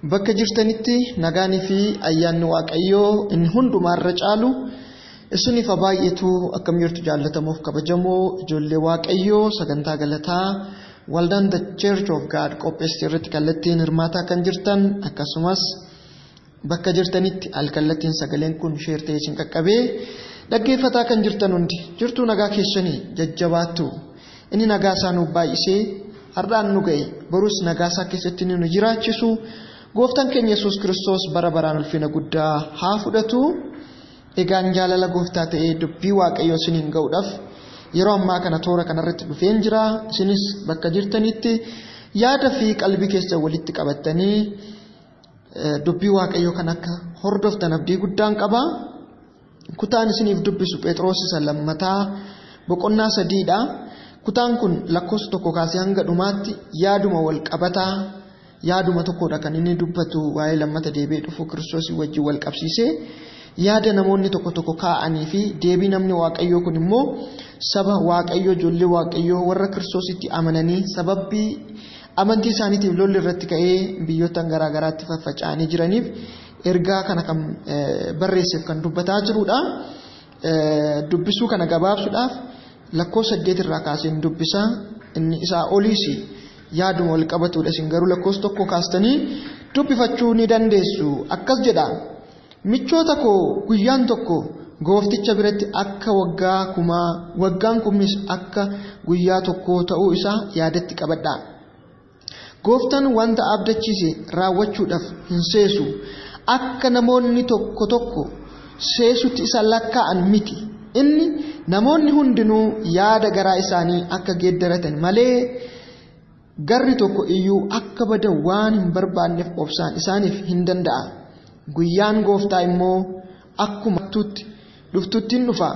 Bakka jirtanitti nagaanii fi ayyaanni Waaqayyoo inni hundumaarra caalu isiniif haa baay'atu. Akkam jirtu jaallatamuuf kabajamoo ijoollee Waaqayyoo, sagantaa galataa waldaan The Church of God qopheessite irratti kallattiin hirmaataa kan jirtan, akkasumas bakka jirtanitti alkallattiin sagaleen kun share ta'ee isin qaqqabee dhaggeeffataa kan jirtan hundi, jirtuu? Nagaa keessanii? Jajjabaattu? Inni nagaa isaa nuuf baay'isee har'aan nu ga'e, borus nagaa isaa keessatti nu jiraachisu Gooftaan keenya Yesuus Kiristoos bara baraan ulfina guddaa haa fudhatu. Egaan jaalala Gooftaa ta'ee dubbii Waaqayyoo isiniin ga'uudhaaf yeroo ammaa kana toora kanarratti dhufeen jira. Isinis bakka jirtanitti yaada fi qalbii keessan walitti qabattanii dubbii Waaqayyoo kan akka hordoftan abdii guddaan qaba. Kutaan isiniif dubbisu Phexros isa lammataa boqonnaa 3dha. Kutaan kun lakkoofsa 1 kaasee hanga dhumaatti yaaduma wal qabataa, yaaduma tokkodha kan inni dubbatu. Waa'ee lammata deebi'ee dhufu Kiristoosii wajjin wal qabsiisee yaada namoonni tokko tokko kaa'anii fi deebii namni Waaqayyoo kun immoo saba Waaqayyoo, ijoollee Waaqayyoo warra Kiristoositti amananii sababbii amantii isaaniitiif lolli irratti ka'ee biyyoota garaa garaatti faffaca'anii jiraniif ergaa kana kan barreesseef kan dubbataa jirudha. Dubbisuu kana gabaabsuudhaaf lakkoofsa 8 irraa kaaseen dubbisa. Inni isaa oliis yaaduma wal qabatudha. Isin garuu lakkoofsa 1 kaastanii dubbifachuu ni dandeessu. Akkas jedha: "Michoota koo, guyyaan tokko Goofticha biratti akka waggaa kumaa, waggaan kumis akka guyyaa tokkoo ta'uu isaa yaadatti qabadhaa. Gooftaan wanta abdachiise raawwachuudhaaf hin seesu. Akka namoonni tokko tokko seesutti isa lakkaa'an miti. Inni namoonni hundinuu yaada garaa isaanii akka geeddaratan malee garri tokko iyyuu akka badan waan hin barbaanneef obsaan isaaniif hin danda'a. Guyyaan Gooftaa immoo akkuma hattuutti dhuftutti hin dhufa.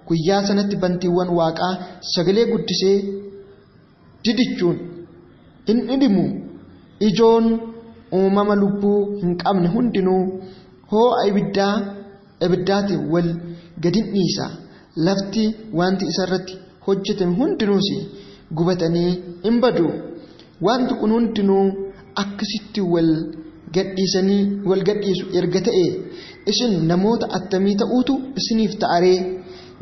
Guyyaa sanatti bantiiwwan waaqaa sagalee guddisee didichuun hin dhidhimu. Ijoon uumama lubbuu hin qabne hundinuu hoo'a ibiddaatiin wal gadi dhiisa. Lafti, wanti isarratti hojjetame hundinuus gubatanii hin badu. Wanti kun hundinuu akkasitti wal gadhiisanii wal gadhiisu erga ta'e, isin namoota attamii ta'uutu isiniif ta'aree?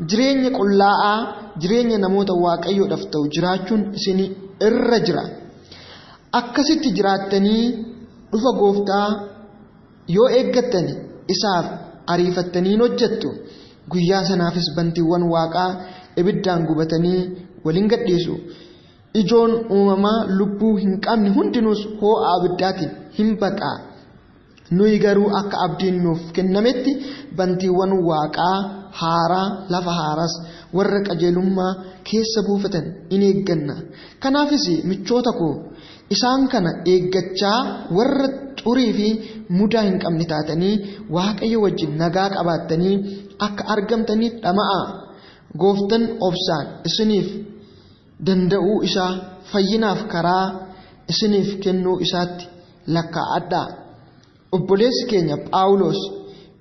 Jireenya qullaa'aa, jireenya namoota Waaqayyoodhaaf ta'u jiraachuun isin irra jira. Akkasitti jiraattanii dhufa Gooftaa yoo eeggattani, isaaf ariifattanii hin hojjettu. Guyyaa sanaafis bantiiwwan waaqaa ibiddaan gubatanii waliin gadhiisu. Ijoon uumamaa lubbuu hin qabne hundinuus hoo'a abiddaatiin hin baqa. Nuyi garuu akka abdiin nuuf kennametti bantiiwwan waaqaa haaraa, lafa haaraas warra qajeelummaa keessa buufatan in eegganna. Kanaafis michoota koo, isaan kana eeggachaa warra xurii fi mudaa hin qabne taatanii Waaqayyo wajjin nagaa qabaattanii akka argamtaniif dhama'aa. Gooftaan obsaan isiniif danda'uu isaa fayyinaaf karaa isiniif kennuu isaatti lakkaa'adhaa. Obboleessi keenya Phaawulos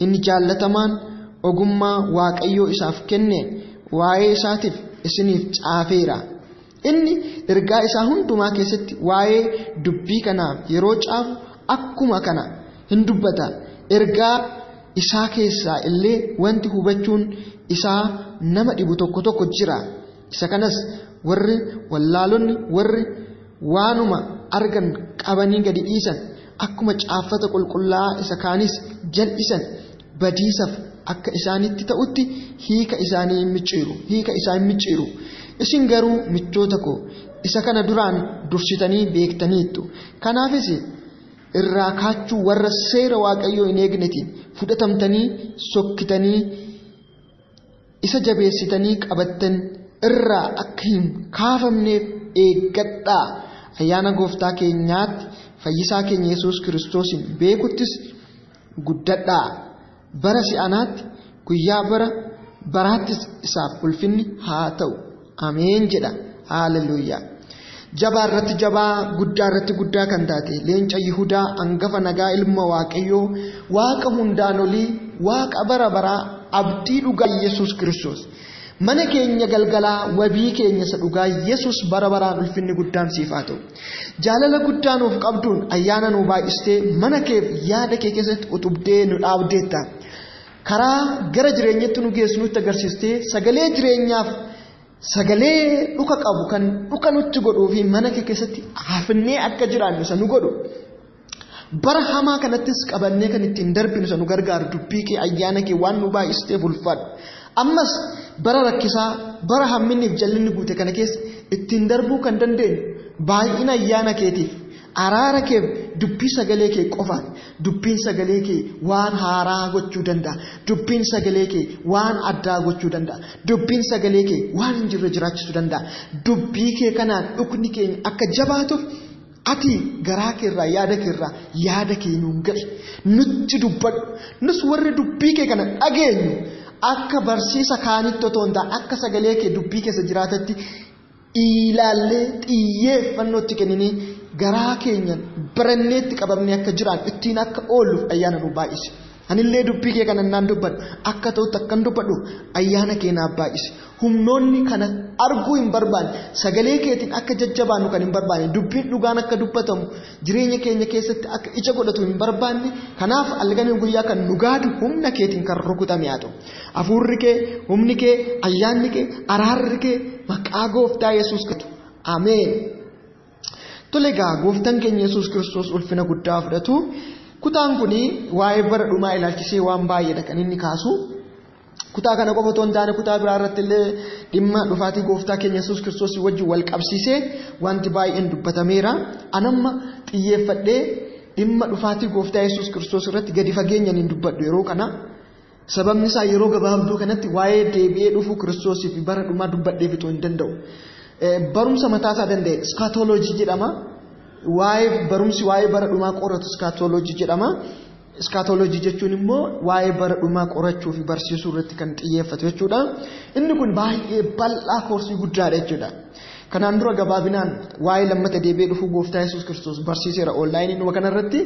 inni jaallatamaan ogummaa Waaqayyoo isaaf kenneen waa'ee isaatiif isiniif caafeera. Inni ergaa isaa hundumaa keessatti waa'ee dubbii kanaaf yeroo caafu akkuma kana hin dubbata. Ergaa isaa keessaa illee wanti hubachuun isaa nama dhibu tokko tokko jira. Isa kanas warri wallaalonni, warri waanuma argan qabanii gadi dhiisan, akkuma caaffata qulqullaa'aa isa kaanis jal'isan, badiisaaf akka isaanitti ta'utti hiika isaanii micciiru, hiika isaan micciiru. Isin garuu michoota koo, isa kana duraan dursitanii beektaniittu. Kanaafis irraa kaachuu warra seera Waaqayyoo hin eegnetiin fudhatamtanii sokkitanii isa jabeessitanii qabattan irraa akka hin kaafamneef eeggadhaa. Ayyaana Gooftaa keenyaatti fayyisaa keenya Yesuus Kiristoosiin beekuttis guddadhaa. Bara si'anaatti, guyyaa bara baraattis isaaf ulfinni haa ta'u. Ameen" jedha. Haaleluyyaa. Jabaa irratti jabaa, guddaa irratti guddaa kan taate, leenca Yihudaa, hangafa nagaa, ilma Waaqayyoo, Waaqa hundaan olii, Waaqa bara baraa, abdii dhugaa Yesuus Kiristoos. Mana keenya galgalaa wabii keenya isa dhugaa Yesuus bara baraan ulfinni guddaan siif haa ta'u. Jaalala guddaa nuuf qabduun ayyaana nuu baay'istee mana keef yaada kee keessatti utubdee nu dhaabdeetta. Karaa gara jireenyatti nu geessu nutti agarsiistee sagalee jireenyaaf sagalee dhuka qabu kan dhuka nutti godhuu fi mana kee keessatti hafnee akka jiraannu isa nu godhu. Bara hamaa kanattis qabannee kan ittiin darbinu isa nu gargaaru dubbii kee ayyaana kee waan nu baay'isteef ulfaadhu. Ammas bara rakkisaa bara hamminniif jallinni guute kana keessa ittiin darbuu kan dandeenyu baay'ina ayyaana keetiif araara keef dubbii sagalee kee qofaan. Dubbiin sagalee kee waan haaraa gochuu danda'a. Dubbiin sagalee kee waan addaa gochuu danda'a. Dubbiin sagalee kee waan hin jirre jiraachisuu danda'a. Dubbii kee kanaan dhukni keenya akka jabaatuuf ati garaa keerraa yaada keerraa yaada kee nuun ga'i. Nutti dubbadhu. Nus warri dubbii kee kana dhageenyu akka barsiisa kaanitti otoo hin taane akka sagalee kee dubbii keessa jiraatatti ilaallee xiyyeeffannootti kenninee garaa keenyan baranneetti qabamnee akka jiraan ittiin akka oolluuf ayyaana nu baay'ise. Anillee dubbii kee kana naan dubbadhu akka ta'utti akkan dubbadhu ayyaana kee naaf baay'ise. Humnoonni kana arguu hin barbaanne sagalee keetiin akka jajjabaannu kan hin barbaanne dubbiin dhugaan akka dubbatamu jireenya keenya keessatti akka ija godhatu hin barbaanne kanaaf halkanii guyyaa kan nu gaadu humna keetiin kan rukutame haa ta'u. Hafuurri kee, humni kee, ayyaanni kee, araarri kee maqaa gooftaa Yesuus katu. Ameen. Tole egaa gooftaan keenya Yesuus Kiristoos ulfina guddaa fudhatu. Kutaan kun waa'ee bara dhumaa ilaalchisee waan baay'eedha kan inni kaasu. Kutaa kana qofa otoo hin taane kutaa biraa irratti illee dhimma dhufaatii gooftaa keenya Yesuus Kiristoos wajjin wal qabsiisee wanti baay'een dubbatameera. Anamma xiyyeeffadhee dhimma dhufaatii gooftaa Yesuus Kiristoos irratti gadi fageenyaan hin dubbadhu yeroo kana. Sababni isaa yeroo gabaabduu kanatti waa'ee deebi'ee dhufuu Kiristoosii fi bara dhumaa dubbadhee fixuu hin danda'u. Barumsa mataa isaa danda'e iskaatooloojii jedhama. Waa'ee barumsi waa'ee bara dhumaa qoratu iskaatooloojii jedhama. Iskaatooloojii jechuun immoo waa'ee bara dhumaa qorachuu fi barsiisuu irratti kan xiyyeeffatu jechuudha. Inni kun baay'ee bal'aa koorsii guddaadha jechuudha. Kanaan dura gabaabinaan waa'ee lammata deebi'ee dhufuu gooftaa Yesuus Kiristoos barsiiseera onlaayinii dhuma kanarratti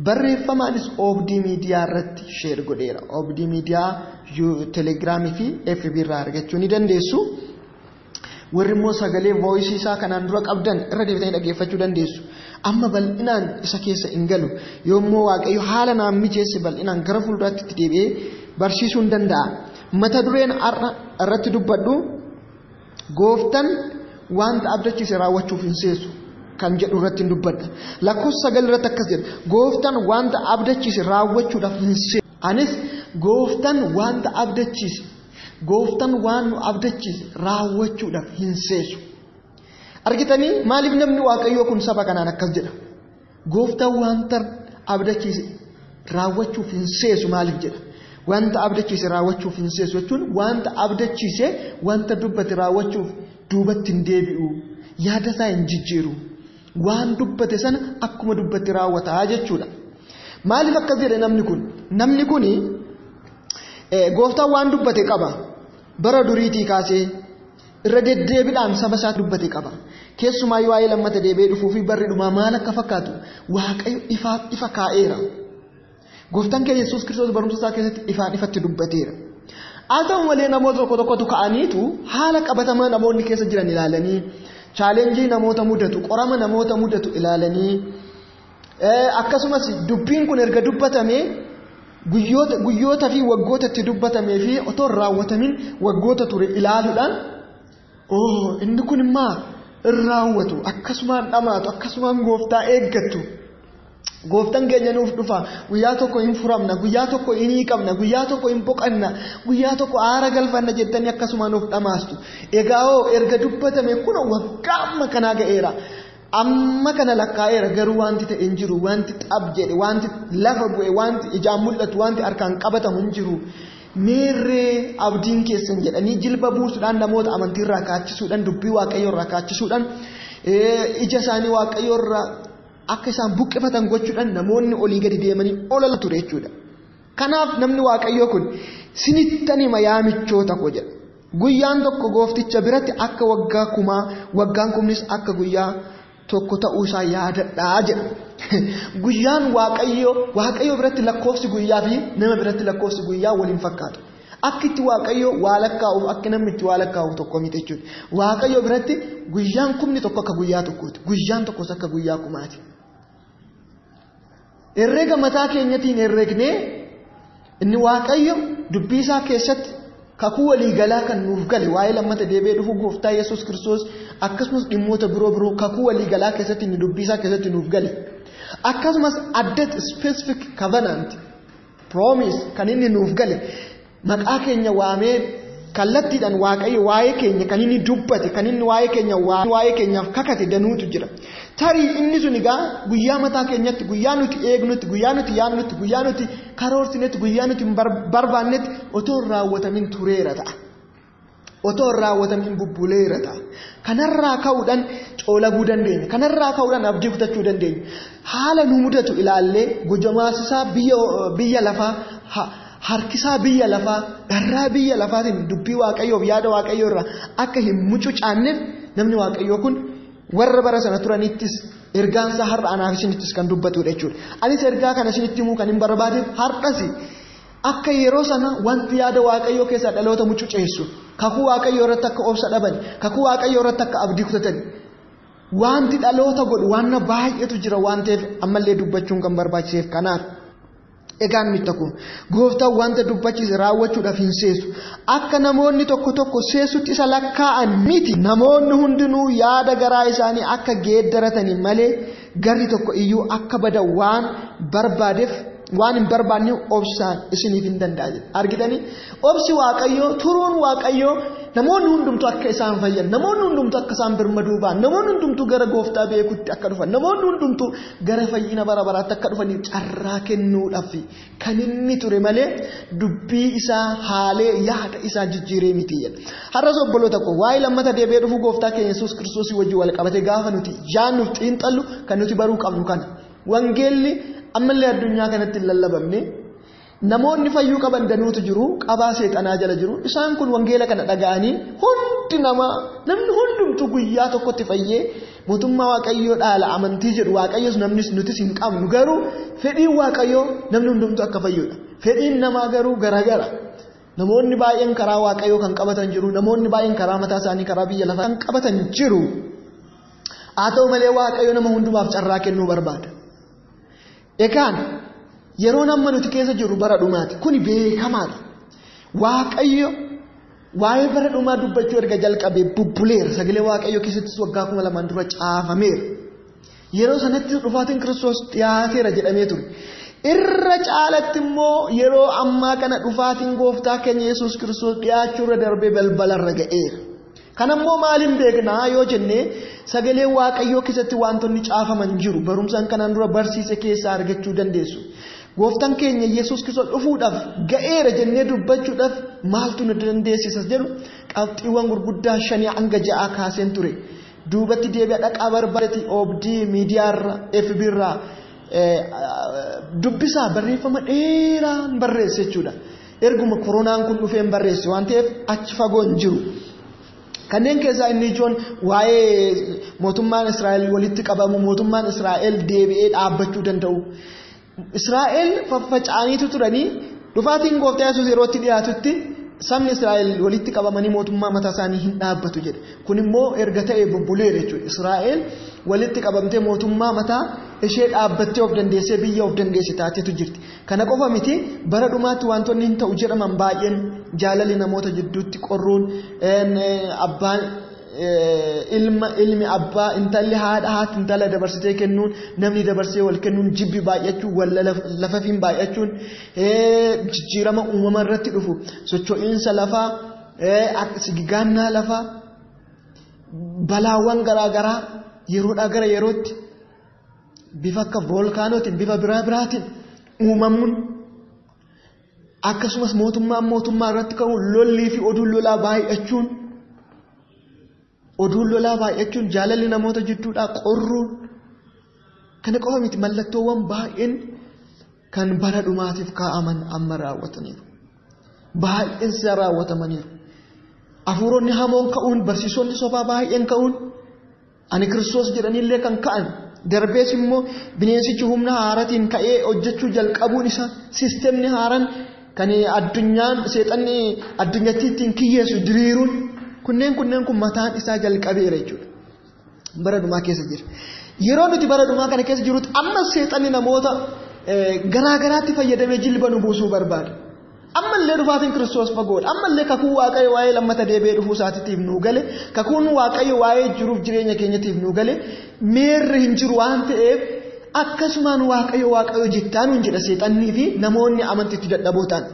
barreeffamaanis Oobdii Miidiyaa irratti sheer godheera. Oobdii Miidiyaa Telegiraamii fi FB irraa argachuu ni dandeessu. Warri immoo sagalee voice isaa kanaan dura qabdan irra deebitanii dhaggeeffachuu dandeessu. Amma bal'inaan isa keessa hin galu. Yommuu Waaqayyo haala naan mijeesse bal'inaan gara fuulduraatti itti deebi'ee barsiisuu hin danda'a. Mata dureen har'a irratti dubbadhu gooftaan wanta abdachiise raawwachuuf hin seesu kan jedhu irratti hin dubbadha. Lakkoofsa 9 irratti akkas jedha. Gooftaan wanta abdachiise raawwachuudhaaf hin seesu. Anis gooftaan wanta abdachiise gooftaan waan nu abdachiise raawwachuudhaaf hin seesu. Argitanii maaliif namni Waaqayyoo kun saba kanaan akkas jedha? Gooftaan wanta abdachiise raawwachuuf hin seesu maaliif jedha? Wanta abdachiise raawwachuuf hin seesu jechuun wanta abdachiise wanta dubbate raawwachuuf duubatti hin deebi'u. Yaada isaa hin jijjiiru. Waan dubbate sana akkuma dubbate raawwataa jechuudha. Maaliif akkas jedhe namni kun? Namni kun gooftaan waan dubbate qaba. Bara duriitii kaasee irra deddeebiidhaan saba isaa dubbate qaba. Keessumaa waa'ee lammata deebi'ee dhufuu fi barri dhumaa maal akka fakkaatu Waaqayyo ifaaf ifa kaa'eera. Gooftaan keenya Yesuus Kiristoos barumsa isaa keessatti ifaan ifatti dubbateera. Haa ta'u malee namoota tokko tokkotu ka'aniitu haala qabatamaa namoonni keessa jiran ilaalanii chaalenjii namoota mudatu, qorama namoota mudatu ilaalanii akkasumas dubbiin kun erga dubbatamee guyyoota fi waggoota itti dubbatamee fi otoo hin raawwatamin waggoota ture ilaaluudhaan inni kun immoo hin raawwatu akkasumaan dhamaatu akkasumaan gooftaa eeggattu. Gooftaan keenya nuuf dhufa guyyaa tokko hin furamna guyyaa tokko hin hiikamna guyyaa tokko hin boqanna guyyaa tokko aara galfanna jettanii akkasumaan nuuf dhamaastu. Egaa hoo erga dubbatame kun waggaa amma kanaa ga'eera. Amma kana lakkaa'eera garuu wanti ta'e hin jiru wanti xab jedhe wanti lafa bu'e wanti ijaan mul'atu wanti harkaan qabatamu hin jiru. Meerree abdiin keessan jedhanii jilba buusuudhaan namoota amantiirraa kaachisuudhaan dubbii Waaqayyoorraa kaachisuudhaan ija isaanii Waaqayyoorraa akka isaan buqqifatan gochuudhaan namoonni olii gadi deemanii olola ture jechuudha. Kanaaf namni Waaqayyoo kun sinittan hima yaa michoota koo jedha. Guyyaan tokko goofticha biratti akka waggaa kumaa waggaan kumnis akka guyyaa tokko ta'uu isaa yaadadhaa jedha. Guyyaan Waaqayyoo biratti lakkoofsi guyyaa fi nama biratti lakkoofsi guyyaa waliin fakkaatu. Akka itti Waaqayyo waa lakkaa'uuf akka namni itti waa lakkaa'uuf tokko miti jechuudha. Waaqayyo biratti guyyaan 1,000 akka guyyaa tokkooti. Guyyaan tokkos akka guyyaa 10,000ti. Herreega mataa keenyatiin herreegnee inni Waaqayyo dubbii isaa keessatti kakuu waliigalaa kan nuuf gale waa'ee lammata deebi'ee dhufu gooftaa Yesuus Kiristoos akkasumas dhimmoota biroo kakuu waliigalaa keessatti inni dubbii isaa keessatti nuuf gale. Akkasumas addatti specific covenant promise kan inni nuuf gale maqaa keenya waamee kallattiidhaan Waaqayyo waa'ee keenya kan inni dubbate kan inni waa'ee keenya waa'ee keenyaaf kakate danuutu jira. Tarii inni sun egaa guyyaa mataa keenyatti guyyaa nuti eegnutti guyyaa nuti yaadnutti guyyaa nuti karoorsinetti guyyaa nuti barbaannetti otoo hin raawwatamin tureera ta'a. Otoo hin raawwatamin bubbuleera ta'a. Kanarraa ka'uudhaan coolaguu dandeenya. Kanarraa ka'uudhaan abdii kutachuu dandeenya. Haala nu mudatu ilaallee gojamaasisaa biyya lafaa harkisaa biyya lafaa dharraa biyya lafaatiin dubbii Waaqayyoof yaada Waaqayyoo irraa akka hin mucucaanneef namni Waaqayyoo kun warra bara sana turanittis ergaansaa har'a anaaf isinittis kan dubbatudha jechuudha. Anis ergaa kana isinitti himuu kan hin barbaadeef har'as akka yeroo sana wanti yaada Waaqayyoo keessaa dhaloota mucuceessu kakuu Waaqayyoo irratti akka obsa dhaban kakuu Waaqayyoo irratti akka abdii kutatan wanti dhaloota godhu waan baay'eetu jira waan ta'eef ammallee dubbachuun kan barbaachiseef kanaaf. Egaan miti kun gooftaan wanta dubbachiise raawwachuudhaaf hin seesu. Akka namoonni tokko tokko seesutti isa lakkaa'an miti. Namoonni hundinuu yaada garaa isaanii akka geeddaratanii malee garri tokko iyyuu akka bada waan barbaadeef waan hin barbaanne obsaan isiniif hin danda'a. Argitanii obsi Waaqayyoo turuun Waaqayyoo namoonni hundumtuu akka isaan fayyan, namoonni hundumtuu akka isaan birmaduu ba'an, namoonni hundumtuu gara gooftaa beekutti akka dhufan, namoonni hundumtuu gara fayyina bara baraatti akka dhufaniif carraa kennuudhaaf kan inni ture malee dubbii isaa haalee yaada isaa jijjiiree miti jedha. Har'as obboloota koo waa'ee lammata deebi'ee dhufu gooftaa keenya Yesuus Kiristoosii wajjin wal qabatee gaafa nuti yaadnuuf xiinxallu kan nuti baruu qabnu kana. Wangeelli ammallee addunyaa kanatti hin lallabamne. Namoonni fayyuu qaban danuutu jiru, qabaa seexanaa jala jiru. Isaan kun wangeela kana dhaga'anii hundi namaa namni hundumtuu guyyaa tokkotti fayyee mootummaa Waaqayyoo dhaala amantii jedhu Waaqayyoos namnis nutis hin qabnu. Garuu fedhiin Waaqayyoo namni hundumtuu akka fayyuudha. Fedhiin namaa garuu garagara. Namoonni baay'een karaa Waaqayyoo kan qabatan jiru, namoonni baay'een karaa mataa isaanii karaa biyya lafaa kan qabatan jiru. Haa ta'u malee Waaqayyo nama hundumaaf carraa kennuu barbaada. Egaan yeroon amma nuti keessa jirru bara dhumaati. Kuni beekamaadha. Waaqayyo waa'ee bara dhumaa dubbachuu erga jalqabee bubbuleera. Sagalee Waaqayyoo keessattis waggaa 2000 dura caafameera. Yeroo sanatti dhufaatiin Kiristoos dhiyaateera jedhamee ture. Irra caalatti immoo yeroo ammaa kana dhufaatiin gooftaa keenya Yesuus Kiristoos dhiyaachuu irra darbee balbalarra ga'eera. Kanammoo maaliin beeknaa yoo jennee sagalee Waaqayyoo keessatti wantoonni caafaman jiru. Barumsaan kanaan dura barsiise keessaa argachuu dandeessu. Gooftaan keenya Yesuus Kiristoos dhufuudhaaf ga'eera jennee dubbachuudhaaf maaltu nu dandeessisa jedhu qabxiiwwan gurguddaa 5 hanga 6 kaaseen ture. Duubatti deebi'a dhaqaa barbaadati oobdii miidiyaarra FB irraa dubbisaa barreeffama dheeraan barreesse jechuudha. Erguma koronaan kun dhufeen barreesse waan ta'eef achi fagoo hin jiru. Kanneen keessaa inni ijoon waa'ee mootummaan Israa'el walitti qabamu, mootummaan Israa'el deebi'ee dhaabbachuu danda'u. Israa'el faffaca'aniitu turanii dhufaatiin gooftaa Yesuus yerootti dhiyaatutti sabni Israa'el walitti qabamanii mootummaa mataa isaanii hin dhaabbatu jedhe. Kun immoo erga ta'e bubbuleera jechuudha. Israa'el walitti qabamtee mootummaa mataa ishee dhaabbattee of dandeessee biyya of dandeesse taatetu jirti. Kana qofa miti bara dhumaatti wantoonni hin ta'u jedhaman baay'een jaalalli namoota jidduutti qorruun abbaan ilmi abbaa intalli haadha haati intala dabarsitee kennuun namni dabarsee wal kennuun jibbi baay'achuun wal lafafiin baay'achuun jijjiirama uumama irratti dhufu socho'iinsa lafaa sigigaannaa lafaa balaawwan garaagaraa yeroodhaa gara yerootti bifa akka voolkaanootiin bifa biraa biraatiin uumamuun akkasumas mootummaan mootummaa irratti ka'uun lollii fi oduun lolaa baay'achuun jaalalli namoota jidduudhaa qorruun kana qofa miti mallattoowwan baay'een kan bara dhumaatiif kaa'aman amma raawwataniiru. Baay'een isaa raawwatamaniiru. Hafuuronni hamoon ka'uun barsiisonni sobaa baay'een ka'uun ani Kiristoos jedhaniillee kan ka'an darbees immoo bineensichi humna haaraatiin ka'ee hojjechuu jalqabuun isaa siistemni haaraan Kan addunyaan seexanni addunyatti ittiin kiyyeessu diriiruun kunneen kun mataan isaa jalqabeera jechuudha. Bara dhumaa keessa jira. Yeroo nuti bara dhumaa kana keessa jirutti amma seexanni namoota garaa garaatti fayyadamee jilba nu buusuu barbaada. Ammallee dhufaatiin Kiristoos fagoodha. Ammallee kakuun Waaqayyo waa'ee lammata deebi'ee dhufuu isaatiif nuu gale. Kakuun Waaqayyo waa'ee jiruuf jireenya keenyatiif nuu gale. Meerri hin jiru waan ta'eef akkasumaan Waaqayyo Waaqayyo jettaa nuun jedha seexannii fi namoonni amantiitti dadhaboo ta'an.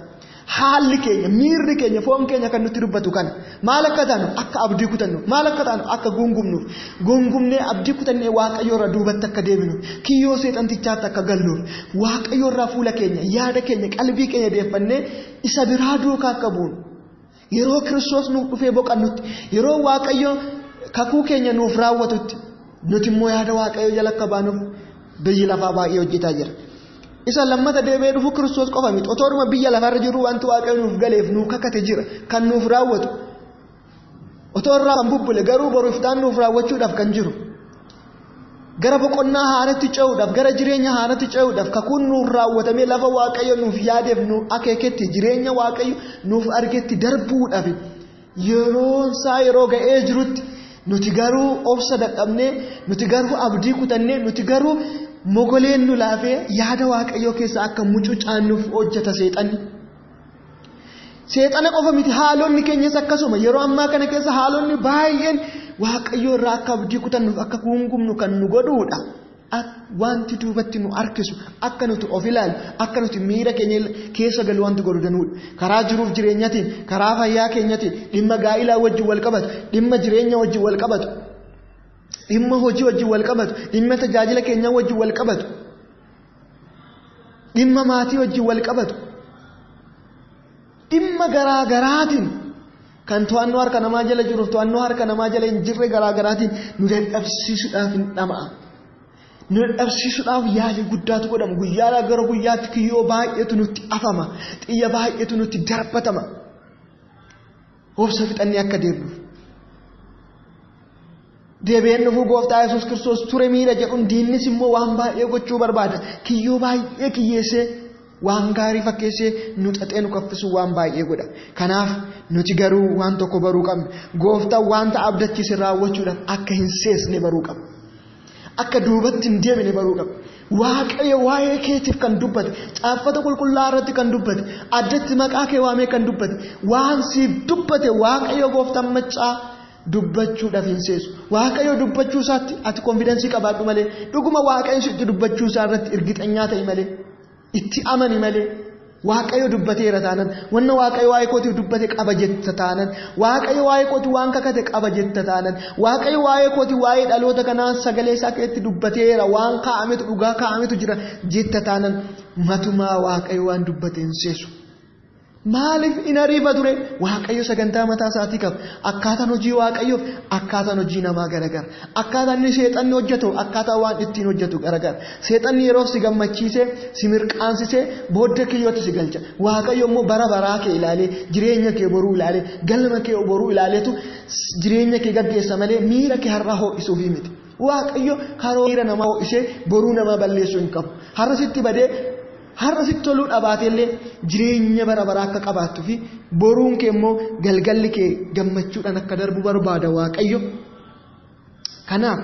Haalli keenya, miirri keenya, foon keenya kan nutti dubbatu kana. Maal akka taanu akka abdii kutannu, maal akka taanu akka gungumnuuf, gungumnee abdii kutannee Waaqayyo irraa duubatti akka deebinuuf, kiyyoo seexantichaatti akka galluuf, Waaqayyo irraa fuula keenya, yaada keenya, qalbii keenya deeffannee isa biraa duukaa akka buunu. Yeroo Kiristoos nuuf dhufee boqannutti, yeroo Waaqayyo kakuu keenya nuuf raawwatutti, nuti immoo yaada Waaqayyo jala akka baanuuf biyyi lafaa baay'ee hojjetaa jira. Isa lammata deebi'ee dhufu Kiristoos qofa miti. Otooruma biyya lafarra jiru wanti Waaqayyo nuuf galeef nuuf kakate jira. Kan nuuf raawwatu. Otoo irraa kan bubbule garuu boru iftaan nuuf raawwachuudhaaf kan jiru. Gara boqonnaa haaratti ce'uudhaaf, gara jireenya haaratti ce'uudhaaf kakuun nuuf raawwatamee lafa Waaqayyo nuuf yaadeef nuuf akeeketti jireenya Waaqayyo nuuf argetti darbuudhaaf yeroon isaa yeroo ga'ee jirutti nuti garuu obsa dadhabnee, nuti garuu abdii kutannee, nuti garuu mogoleen nu laafee yaada Waaqayyoo keessa akka mucucaannuuf hojjeta seexanni. Seexana qofa miti, haalonni keenyas akkasuma yeroo ammaa kana keessa haalonni baay'een Waaqayyoo irraa akka abdii kutannuuf akka gungumnu kan nu godhuudha. Wanti duubatti nu harkisu, akka nuti of ilaalu, akka nuti miira keenya keessa galu wanti godhu danuudha. Karaa jiruuf jireenyatiin, karaa fayyaa keenyatiin, dhimma gaa'ilaa wajjin wal qabatu, dhimma jireenya wajjin wal qabatu, dhimma hojii wajjin wal qabatu, dhimma tajaajila keenyaa wajjin wal qabatu, dhimma maatii wajjin wal qabatu, dhimma garaa garaatiin kan to'annoo harka namaa jala jiruuf to'annoo harka namaa jala hin jirre garaa garaatiin nu dadhabsiisuudhaaf hin dhama'a. Nu dadhabsiisuudhaaf yaalii guddaatu godhama. Guyyaadhaa gara guyyaatti kiyyoo baay'eetu nutti afama. Xiyya baay'eetu nutti darbatama. Obsa fixannee akka deemnuuf. Deebi'een dhufuu Gooftaa Yesuus Kiristoos ture miira jedhuun diinnis immoo waan baay'ee gochuu barbaada. Kiyyoo baay'ee kiyyeessee waan gaarii fakkeessee nu xaxee nu kaffisuu waan baay'ee godha. Kanaaf nuti garuu waan tokko baruu qabna. Gooftaan wanta abdachiise raawwachuudhaaf akka hin seesne baruu qabna. Akka duubatti hin deebine baruu qabna. Waaqayyo waa'ee keetiif kan dubbate, caaffata qulqullaa'aa irratti kan dubbate, addatti maqaa kee waamee kan dubbate, waan siif dubbate Waaqayyo Gooftaan maccaa dubbachuudhaaf hin seesu. Waaqayyo dubbachuu isaatti ati konfidensii qabaadhu malee, dhuguma Waaqayyo sitti dubbachuu isaa irratti irgixanyaa ta'i malee, itti amani malee. Waaqayyo dubbateera taanan, wanna Waaqayyo waa'ee kootiif dubbate qaba jetta taanan, Waaqayyo waa'ee kootiif waan kakate qaba jetta taanan, Waaqayyo waa'ee kootiif waa'ee dhaloota kanaa sagalee isaa keessatti dubbateera, waan kaa'ametu dhugaa kaa'ametu jira jetta taanan, matumaa Waaqayyo waan dubbate hin seesu. Maaliif in ariifa ture? Waaqayyo sagantaa mataa isaatii qaba. Akkaataan hojii Waaqayyoof akkaataan hojii namaa garagara. Akkaataan inni seexanni hojjetu akkaataa waan ittiin hojjetu garagara. Seexanni yeroof si gammachiisee, si mirqaansisee, booddee kiyyootti si galcha. Waaqayyo immoo bara baraa kee ilaalee, jireenya kee boruu ilaalee, galma kee boruu ilaaleetu jireenya kee gaggeessa malee miira kee har'aa ho'isuufii miti. Waaqayyo karoora miira namaa ho'isee boruu namaa balleessuu hin qabu. Har'a sitti badee har'a sitti toluu dhabaatellee jireenya bara baraa akka qabaattuu fi boruun kee immoo galgalli kee gammachuudhaan akka darbu barbaada Waaqayyo. Kanaaf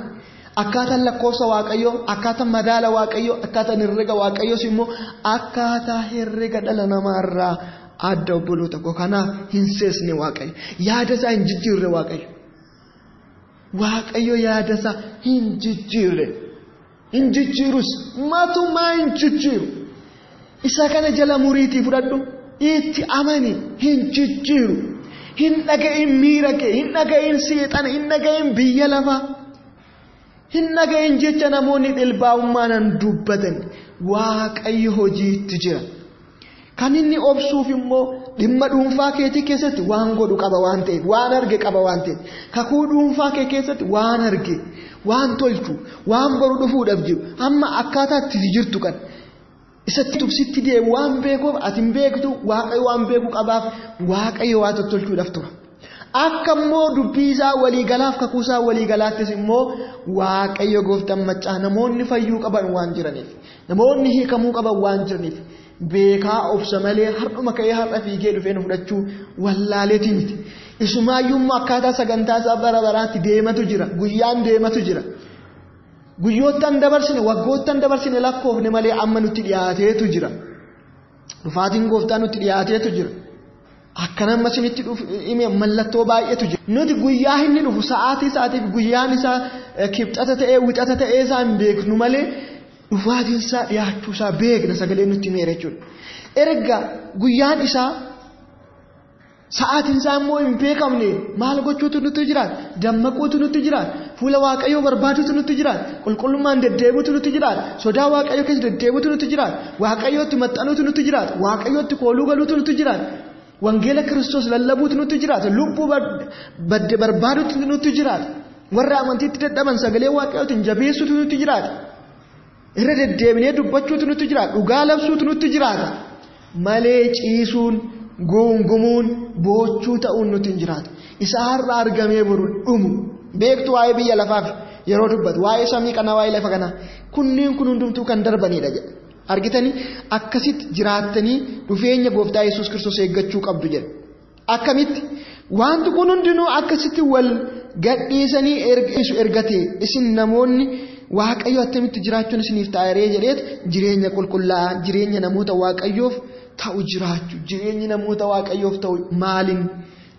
akkaataan lakkoofsa Waaqayyoo, akkaataan madaala Waaqayyoo, akkaataan herrega Waaqayyoos immoo akkaataa herrega dhala namaarraa adda obboloota koo. Kanaaf hin seesne Waaqayyo. Yaada isaa hin jijjiirre Waaqayyo. Waaqayyo yaada isaa hin jijjiirre. Hin jijjiirus, matumaa hin jijjiiru. Isa kana jala muriitii fudhadhu, itti amani, hin jijjiiru. Hin dhaga'in miira kee, hin dhaga'in seexana, hin dhaga'in biyya lafaa, hin dhaga'in jecha namoonni dhilbaa'ummaan dubbatan. Waaqayyo hojiitti jira. Kan inni obsuuf immoo dhimma dhuunfaa keetii keessatti waan godhu qaba waan ta'eef, waan arge qaba waan ta'eef, kakuu dhuunfaa kee keessatti waan arge, waan tolchu, waan boru dhufuudhaaf jiru, amma akkaataa itti jirtu kan isatti tubsitti deemu waan beekuuf ati hin beektu, Waaqayyo waan beeku qabaaf Waaqayyo waa tottolchuudhaaf tura. Akka immoo dubbii isaa waliigalaaf kakuu isaa waliigalaattis immoo Waaqayyo Gooftaan maccaa namoonni fayyuu qaban waan jiraniif, namoonni hiikamuu qaban waan jiraniif, Beekaa obsa malee har'uma ka'ee har'a fiigee dhufee nu fudhachuu wallaaleetii miti. Isumaayyummaa akkaataa sagantaa isaa bara baraatti deematu jira. Guyyaan deematu jira. Guyyoottan dabarsine waggoottan dabarsine lakkoofne malee amma nutti dhiyaateetu jira. Dhufaatiin gooftaa nutti dhiyaateetu jira. Akkana amma isinitti hime mallattoo baay'eetu jira. Nuti guyyaa inni dhufu sa'aatii isaatiif guyyaan isaa kibxata ta'ee wixata ta'ee isaa hin beeknu malee dhufaatiin isaa dhiyaachuu isaa beekna sagalee nutti himeera jechuudha. Erga guyyaan isaa sa'aatiin isaa immoo hin beekamne maal gochuutu nutti jiraata? Dammaquutu nutti jiraata. Fuula Waaqayyoo barbaaduutu nutti jiraata. Qulqullummaan deddeebiutu nutti jiraata. Sodaa Waaqayyoo keessa deddeebiutu nutti jiraata. Waaqayyootti maxxanuutu nutti jiraata. Waaqayyootti kooluu galuutu nutti jiraata. Wangeela Kiristoos lallabuutu nutti jiraata. Lubbuu badde barbaaduutu nutti jiraata. Warra amantiitti dadhaban sagalee Waaqayyootiin jabeessuutu nutti jiraata. Irra deddeebinee dubbachuutu nutti jiraata. Dhugaa labsuutu nutti jiraata. Malee ciisuun, guungumuun, boochuu ta'uun nutti hin jiraatu. Isa har'a argamee boru dhumu. Beektu waa'ee biyya lafaaf yeroo dubbatu, waa'ee samii kanaa, waa'ee lafa kanaa. Kunneen kun hundumtuu kan darbanidha jedha. Argitanii akkasitti jiraattanii dhufeenya gooftaa Yesuus Kiristoos eeggachuu qabdu jedha. Akkamitti? Wanti kun hundinuu akkasitti wal gadhiisanii ergate isin namoonni Waaqayyo attamitti jiraachuun isiniif taa'ee jedheet jireenya qulqullaa'aa, jireenya namoota Waaqayyoof ta'u jiraachuu. Jireenyi namoota Waaqayyoof ta'u maaliin?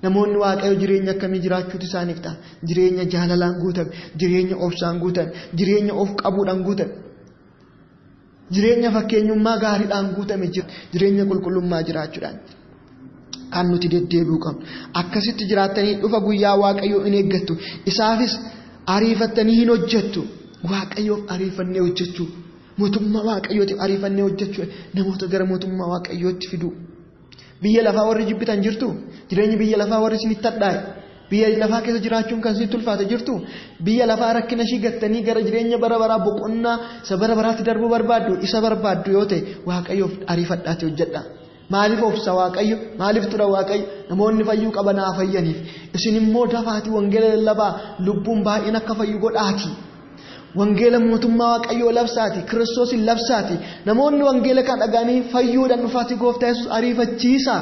Namoonni Waaqayyo jireenya akkamii jiraachuutu isaaniif ta'a? Jireenya jaalalaan guutame, jireenya obsaan guutame, jireenya of qabuudhaan guutame, jireenya fakkeenyummaa gaariidhaan guutame, jireenya qulqullummaa jiraachuudhaan kan nuti deddeebi'uu qabnu. Akkasitti jiraattanii dhufa guyyaa Waaqayyoo in eeggattu. Isaafis ariifattanii hin hojjettu. Waaqayyoof ariifannee hojjechuu, mootummaa Waaqayyootiif ariifannee hojjechuu, namoota gara mootummaa Waaqayyootti fiduu. Biyya lafaa warri jibbitan jirtu, jireenyi biyya lafaa warri isinitti hadhaa'e, biyya lafaa keessa jiraachuun kan isinitti ulfaate jirtu, biyya lafaa rakkina ishii gattanii gara jireenya bara baraa boqonnaa isa bara baraatti darbuu barbaaddu, isa barbaaddu yoo ta'e Waaqayyoof ariifadhaati hojjedha. Maaliif obsa Waaqayyo? Maaliif tura Waaqayyo? Namoonni fayyuu qaban haa fayyaniif. Isin immoo dafaatii wangeela lallabaa, lubbuun baay'een akka fayyu godhaati. Wangeela mootummaa Waaqayyoo labsaati, Kiristoosin labsaati. Namoonni wangeela kan dhaga'anii fayyuudhaan dhufaatii gooftaa Yesuus ariifachiisa.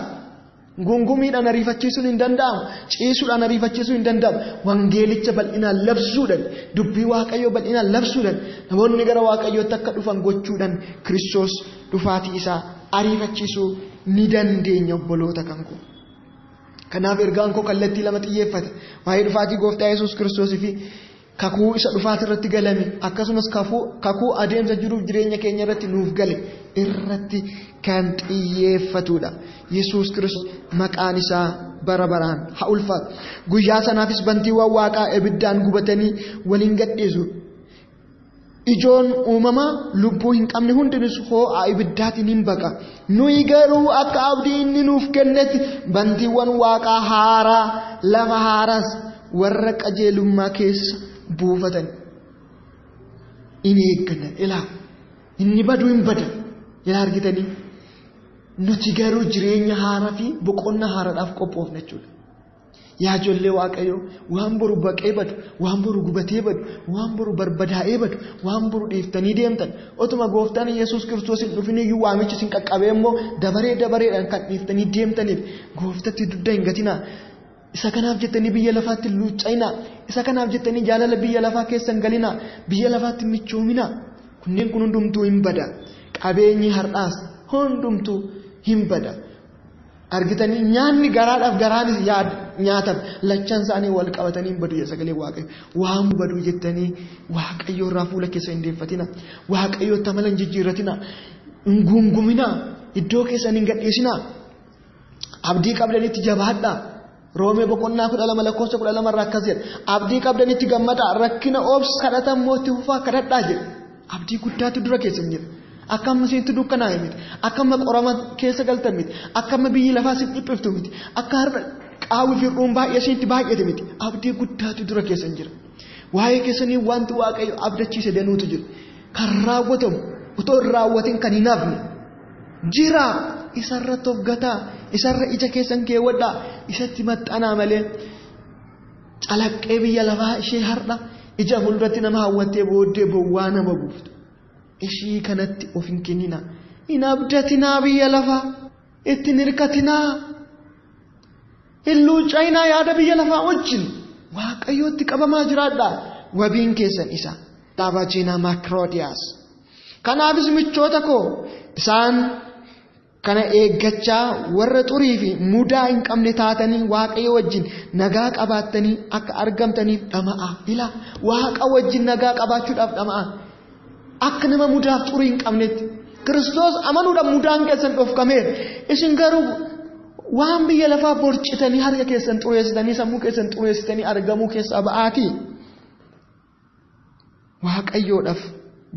Gungumiidhaan ariifachiisuun hin danda'amu, ciisuudhaan ariifachiisuun hin danda'amu. Wangeelicha bal'inaan labsuudhaan, dubbii Waaqayyoo bal'inaan labsuudhaan, namoonni gara Waaqayyootti akka dhufan gochuudhaan Kiristoos dhufaatii isaa ariifachiisuu ni dandeenya obboloota kan koo. Kanaaf ergaan koo kallattii lama xiyyeeffata. Waa'ee dhufaatii gooftaa Yesuus Kiristoosii fi kakuu isa dhufaatii irratti galame, akkasumas kakuu adeemsa jiruuf jireenya keenya irratti nuuf gale irratti kan xiyyeeffatudha. Yesuus Kiristoos maqaan isaa bara baraan haa ulfaatu. Guyyaa sanaafis bantiiwwan waaqaa ibiddaan gubatanii waliin gadhiisu. Ijoon uumamaa lubbuu hin qabne hundinis hoo'a ibiddaatiin hin baqa. Nuyi garuu akka abdii inni nuuf kennetti bantiiwwan waaqaa haaraa, lafa haaraas warra qajeelummaa keessa buufatan in eegganna. Ilaa inni baduu hin bada. Ilaa argitanii nuti garuu jireenya haaraa fi boqonnaa haaraadhaaf qophoofna jechuudha. Yaa ijoollee Waaqayyoo, waan boru baqee badu, waan boru gubatee badu, waan boru barbadaa'ee badu, waan boru dhiiftanii deemtan, otuma gooftaan Yesuus Kiristoos hin dhufin iyyuu waamichi isin qaqqabee immoo dabaree dabareedhaan kan dhiiftanii deemtaniif gooftatti dugda hin gatinaa. Isa kanaaf jettanii biyya lafaatti luucca'inaa. Isa kanaaf jettanii jaalala biyya lafaa keessa hin galinaa. Biyya lafaatti michoominaa. Kunneen kun hundumtuu hin bada. Qabeenyi har'aas hundumtuu hin bada. Argitanii nyaanni garaadhaaf garaanis nyaatan lachan isaanii wal qabatanii hin badu jedha sagalee Waaqayyo. Waan baduu jettanii Waaqayyo irraa fuula keessa hin deeffatina. Waaqayyootti amala hin jijjiirratina. Hin guunguminaa. Iddoo keessan hin gadhiisinaa. Abdii qabdanitti jabaadhaa. Roomee boqonnaa 12 lakkoofsa 12 irraa akkas jedha. Abdii qabdanitti gammadaa, rakkina obsa kadhatan immoo itti fufaa kadhadhaa jedha. Abdii guddaatu dura keessan jira. Akka amma isinitti dukkanaa'e miti. Akka amma qorama keessa galtan miti. Akka amma biyyi lafaa isin dhiphiftu miti. Akka har'a qaawwi fi hir'uun baay'ee isinitti baay'ate miti. Abdii guddaatu dura keessan jira. Waa'ee keessanii wanti Waaqayyo abdachiise danuutu jira. Kan raawwatamu otoo hin raawwatin kan hin hafne jira. Isarratti of gataa, isarra ija keessan keewwadhaa, isatti maxxanaa malee calaqqee biyya lafaa ishee har'a ija fuulduratti nama hawwattee booddee bowwaa nama buuftu. Ishii kanatti of hin kenninaa. Hin abdatinaa biyya lafaa, ittiin hirkatinaa, hin luuca'inaa yaada biyya lafaa wajjin Waaqayyootti qabamaa jiraadhaa. Wabiin keessan isa. Dhaabajina Makroodiyaas. Kanaafis michoota koo isaan kana eeggachaa warra xurii fi mudaa hin qabne taatanii Waaqayyo wajjin nagaa qabaattanii akka argamtaniif dhama'aa. Ilaa Waaqa wajjin nagaa qabaachuudhaaf dhama'aa. Akka nama mudaaf xurii hin qabnetti. Kiristoos amanuudhaan mudaan keessan dhofkameera. Isin garuu waan biyya lafaa borcitanii harka keessan xureessitanii sammuu keessan xureessitanii argamuu keessaa ba'aatii. Waaqayyoodhaaf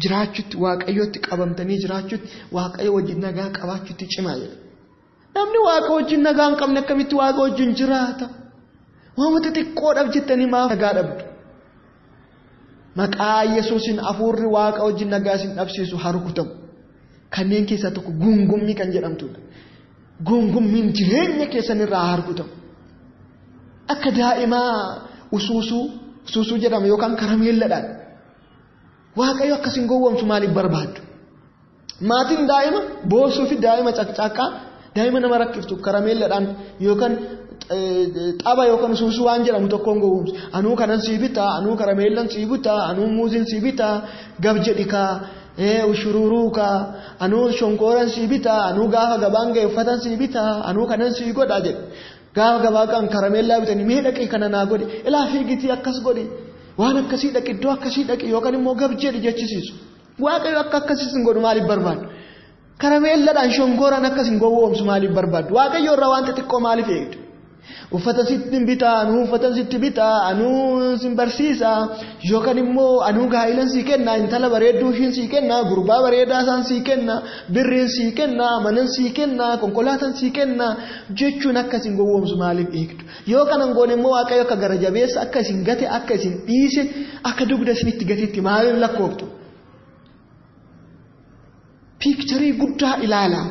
jiraachutti, Waaqayyootti qabamtanii jiraachutti, Waaqayyo wajjin nagaa qabaachutti cimaa jedha. Namni Waaqa wajjin nagaa hin qabne akkamitti Waaqa wajjin jiraata? Waan xixiqqoodhaaf jettanii maaf nagaa dhabdu? Maqaa Yesuusiin hafuurri Waaqa wajjin nagaa isin dhabsiisu haa rukutamu. Kanneen keessaa tokko gungummii kan jedhamtudha. Gungummiin jireenya keessan irraa haa rukutamu. Akka daa'imaa usuusuu jedhama yookaan karameelladhaan. Waaqayyo akkasiin gowwoomsu maaliif barbaaddu? Maatiin daa'ima boosuu fi daa'ima caqcaqqaa, daa'ima nama rakkiftu karameelladhaan yookaan xaba yookaan usuusuu waan jedhamu tokkoon gowwoomsu. Anuu kanan sii bitaa, anuu karameellan sii bitaa, anuu muuziin sii bitaa, gab jedhi kaa, ushururuu kaa, anuu shonkooran sii bitaa, anuu gaafa gabaan ga'e uffatan sii bitaa, anuu kanan sii godhaa jedhe. Gaafa gabaa kan karameellaa bitanii mee dhaqee kana naa godhi, ilaa fiigitii akkas godhi. Waan akkasii dhaqi, iddoo akkasii dhaqi yookaan immoo gab jedhi jechisiisu. Waaqayyo akka akkasiis hin godhu maaliif barbaadu? Karameelladhaan shonkooraan akkas hin gowwoomsu maaliif barbaadu? Waaqayyo irraa waan xixiqqoo maaliif eegdu? Uffata sitti bitaa, anuu uffata sitti bitaa, anuu sin barsiisa yookaan immoo anuu gaa'ilan sii kenna, intala bareedduu ishiin sii kenna, gurbaa bareedaa isaan sii kenna, birriin sii kenna, manan sii kenna, konkolaataan sii kenna jechuun akkas hin gowwoomsu maaliif eegdu? Yoo kanan goone immoo Waaqayyo akka gara jabeessa, akka isin gate, akka isin dhiise, akka dugda isinitti gateetti maaliif lakkooftu? Piikcharii guddaa ilaalaa.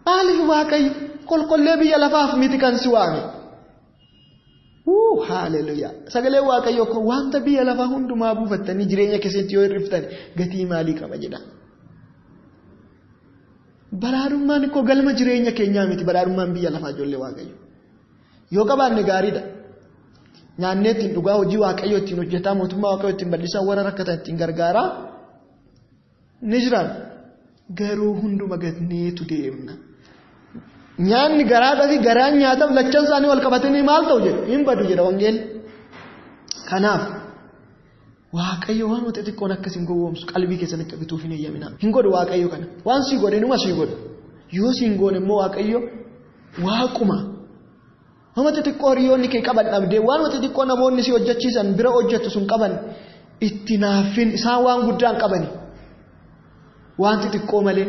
Maaliif Waaqayyo kolkollee biyya lafaaf miti kan si waame? Haaleluyyaa. Sagalee Waaqayyoo kun wanta biyya lafaa hundumaa buufattanii jireenya keessatti yoo hir'iftan gatii maalii qaba jedha. Badhaadhummaan koo galma jireenya keenyaa miti, badhaadhummaan biyya lafaa ijoollee Waaqayyo. Yoo qabaanne gaariidha. Nyaannee ittiin dhugaa hojii Waaqayyoo ittiin hojjetaa, mootummaa Waaqayyoo ittiin bal'isaa, warra rakkatan ittiin gargaaraa ni jiraan. Garuu hunduma gatneetu deemna. Nyaanni garaadhaa fi garaan nyaataaf lachan isaanii wal qabatanii maal ta'u jedhu hin badu jedha wangeelli. Kanaaf Waaqayyo waan xixiqqoon akkas hin gowwoomsu qalbii keessan akka bituuf hin eeyyaminaa. Hin godhu Waaqayyo kana. Waan sii godhe numa sii godhu. Yoo sii hin goone immoo Waaqayyo waaquma. Waan xixiqqoo hiriyoonni kee qaban dhabdee, waan xixiqqoo namoonni si hojjechiisan bira hojjettu sun qaban itti naaffin, isaan waan guddaan qabani. Waan xixiqqoo malee.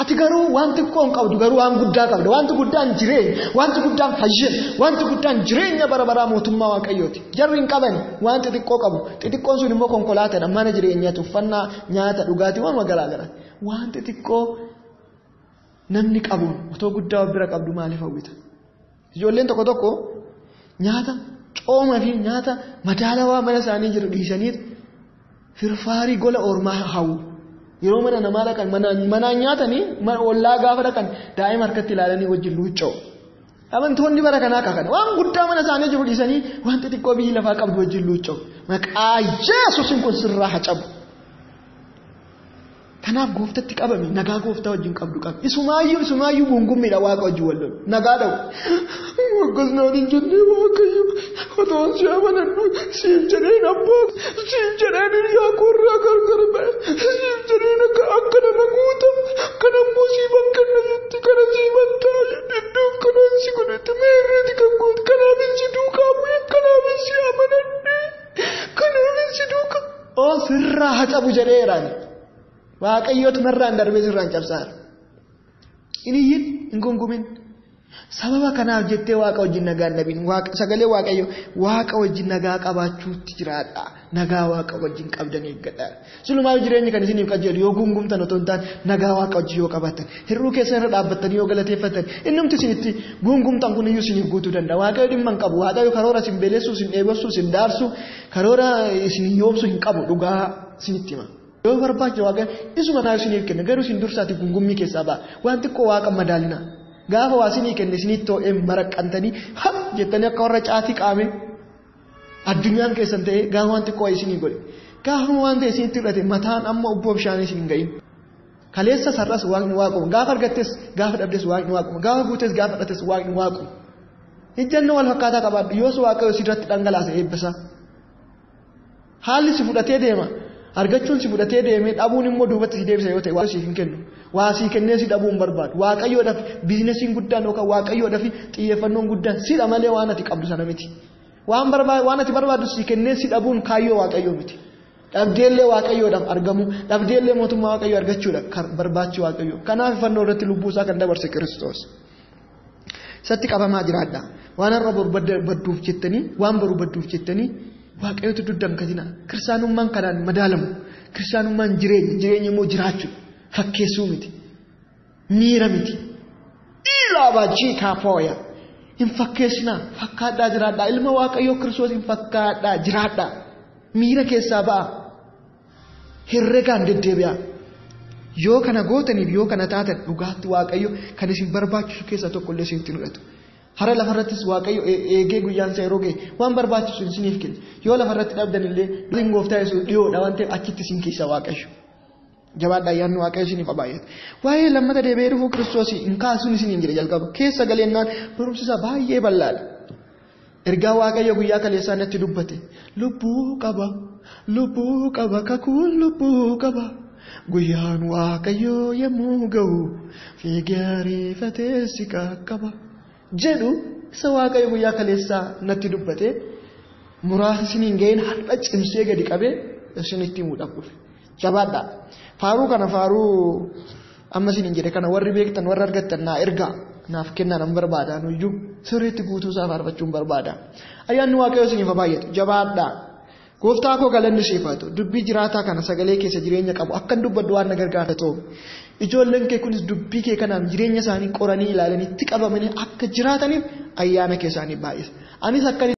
Ati garuu waan xiqqoo hin qabdu, garuu waan guddaa qabda. Wanti guddaan jireenya, wanti guddaan fayyina, wanti guddaan jireenya bara baraa mootummaa Waaqayyooti. Jarri hin qabani, waan xixiqqoo qabu. Xixiqqoon sun immoo konkolaataadha, mana jireenyaati, uffannaa, nyaata, dhugaatii, waan garaa garaa. Waan xixiqqoo namni qabuun otoo guddaa of bira qabdu maaliif hawwita? Ijoolleen tokko tokko nyaata cooma fi nyaata madaalawaa mana isaanii jiru dhiisaniitu firfaarii gola ormaa hawwu. Yeroo mana namaa dhaqan, manaan nyaatanii, ollaa gaafa dhaqan daa'ima harkatti ilaalanii wajjin luucca'u. Amantoonni bara kanaa akka kana waan guddaa mana isaanii jiru dhiisanii waan xixiqqoo biyyi lafaa qabdu wajjin luucca'u. Maqaa Yesuusiin kun sirraa haa cabu. Kanaaf gooftatti qabami, nagaa gooftaa wajjin qabdu qabi. Isumaayyuu gungummiidha Waaqa wajjin wal lolu. Nagaa dha'u. Akkas naan hin jennee Waaqayyo otoon si amanadhu siif jedheen abbaa, siif jedheen hiriyaa koorraa gargar ba'e, siif jedheen akka nama guuta, kana immoo siifan kenna jetti, kana siifan ta'a jetti, iddoo akkanaan si godhette meerreeti kan goote, kanaafin si duukaa bu'e, kanaafin si amanadhe, kanaafin si duukaa. Oo sirraa haa cabu jedheeraan. Waaqayyootu narraan darbee sirraan cabsaara. Hin iyyin, hin gungumin. Sababa kanaaf jettee Waaqa wajjin nagaa hin dhabin. Sagalee Waaqayyo Waaqa wajjin nagaa qabaachuutti jiraadha. Nagaa Waaqa wajjin qabdan eeggadha. Silumaa jireenyi kan isiniif qajeelu yoo gungumtan otoo hin taane nagaa Waaqa wajjin yoo qabaattan, hir'uu keessan irra dhaabbattanii yoo galateeffattan, innumti isin itti gungumtan kun iyyuu isiniif guutuu danda'a. Waaqayyo dhimma hin qabu. Waaqayyo karoora isin beelessuu, isin dheebossuu, isin daarsuu, karoora isin yoomsuu hin qabu. Dhugaa isinitti hima. Yoo barbaachise Waaqayyo isuma naa isiniif kenna garuu isin dursaati gungummii keessaa ba'a. Waan xiqqoo Waaqa madaalina. Gaafa waa isinii kenne isinitti too'ee maraqqantanii ha jettanii akka warra caatii qaame addunyaan keessan ta'ee gaafa waan xiqqoo isinii godhe. Gaafa waan ta'e isinitti fudhate mataan amma obboo bishaanii isin hin gahin. Kaleessa sarras Waaqni waaquma. Gaafa argattes gaafa dhabdes Waaqni waaquma. Gaafa guutes gaafa fudhates Waaqni waaquma. Ijjannoo wal fakkaataa qabaadhu yoos Waaqayyo sirratti dhangalaase eebbisa. Haalli si fudhatee deema. Argachuun si fudhatee deemee dhabuun immoo duubatti si deebisa yoo ta'e Waaqayyo siif hin kennu. Waa sii kennee si dhabuu hin barbaadu. Waaqayyoodhaaf biizinesiin guddaan yookaan Waaqayyoodhaaf xiyyeeffannoon guddaan sidha malee waan ati qabdu sana miti. Waan ati barbaadu sii kennee si dhabuun kaayyoo Waaqayyoo miti. Dhabdeellee Waaqayyoodhaaf argamu, dhabdeellee mootummaa Waaqayyoo argachuudha barbaachi Waaqayyoo. Kanaaf fannoo irratti lubbuu isaa kan dabarse Kiristoos. Isatti qabamaa jiraadha. Waan har'a boru badduuf jettanii, waan boru badduuf jettanii Waaqayyotu dugda hin katinaa. Kiristaanummaan kanaan madaalamu. Kiristaanummaan jireenya, jireenya immoo jiraachuudha. Fakkeessuu miti. Miira miti. Ilaaba jiikaa fooya. Hin fakkeessinaa, fakkaadhaa jiraadhaa. Ilma Waaqayyoo Kiristoos hin fakkaadhaa jiraadhaa. Miira keessaa ba'a. Herregaan deddeebi'aa. Yoo kana gootaniif yoo kana taatan dhugaatti Waaqayyo kan isin barbaachisu keessaa tokko illee isinitti hin fudhatu. Hara lafarrattis Waaqayyo eegee guyyaan isaa yeroo ga'e waan barbaachisu isiniif kenna. Yoo lafarratti dhabdan illee isin gooftaa Yesuus dhiyoodha waan ta'eef achitti isin keessa Waaqayyo. Jabaadhaa ayyaanni Waaqayyo isiniif baay'ata. Waa'ee lammata deebi'ee dhufuu Kiristoos hin kaasuun isiniin jedhe jalqaba. Keessa galeennaan barumsi isaa baay'ee bal'aadha. Ergaa Waaqayyo guyyaa kaleessaa natti dubbate. Lubbuu qaba, lubbuu qaba, kakuun lubbuu qaba. Guyyaan Waaqayyo yemmuu ga'u fiigee ariifatee si qaqqaba. Jedhu isa Waaqayyo guyyaa kaleessaa natti dubbate muraasa isiniin ga'een har'a cimsee gadi qabee isinitti himuudhaaf dhufe. Jabaadhaa. Faaruu kana faaruu amma isiniin jedhe kana warri beektan warri argattan naa ergaa naaf kennaa nan barbaada nuyyuu sirriitti guutuu isaa faarfachuun barbaada. Ayyaanni Waaqayyo isiniif haa baay'atu. Jabaadhaa. Gooftaa koo galanni siif haa ta'u. Dubbii jiraataa kana sagalee keessa jireenya qabu akkan dubbadhu waan na gargaara ta'u. Ijoolleen kee kunis dubbii kee kanaan jireenya isaanii qoranii ilaalanii itti qabamanii akka jiraataniif ayyaana kee isaanii baay'isa. Anis akka